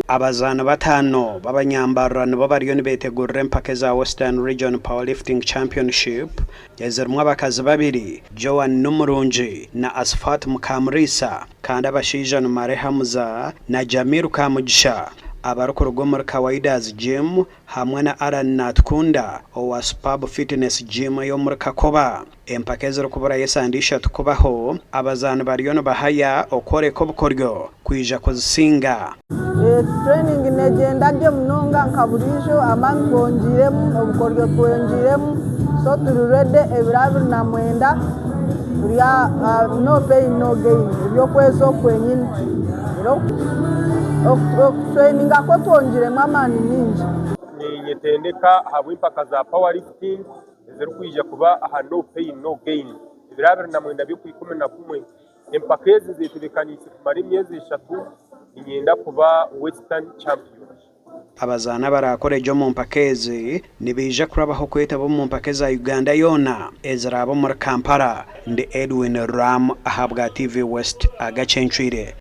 Abazaani bataano b'abanyambarara nibo bariyo nibetegurira empaka eza Western Region Powerlifting Championship ezirimu abakazi babiri, Joan Numurungi na Asfat Mukamuriisa kandi abashaija ni Male Hamza na Jamil Kamugisha abarikuruga omuri Kawaida's Gym hamwe na Allan Natukunda owa Superb Fitness Gym ey'omuri Kakoba. Empaka ezirikuburayo esande ishatu kubaho, abazaani bariyo nibahaya okworeka obukoryo kwija kuzisinga. Training negyenda gye munonga nka buriijo, amaani twongyeiremu, obukoryo twongyeiremu, so turi ready ebiro 29 turi aha no pain no gain eby'okwezi oku kwenyini. Okutureyininga kwo twongyeiremu amaani maingi. Ninyetendeka ahabw'empaka za power lifting ezirikwija kuba aha No Pain No Gain ebiro 29 by'Okwikumi-na-kumwe. Empaka ezi nzetebeekaniise kumara emyezi eshatu, niinyenda kuba Western Champion. Abazaani abaraakore gye omu mpaka ezi nibaija kurabaho kwetaba omu mpaka eza Uganda yoona eziraabe omuri Kampala. Ndi Edwin Ram ahabwa TV West agacencwire.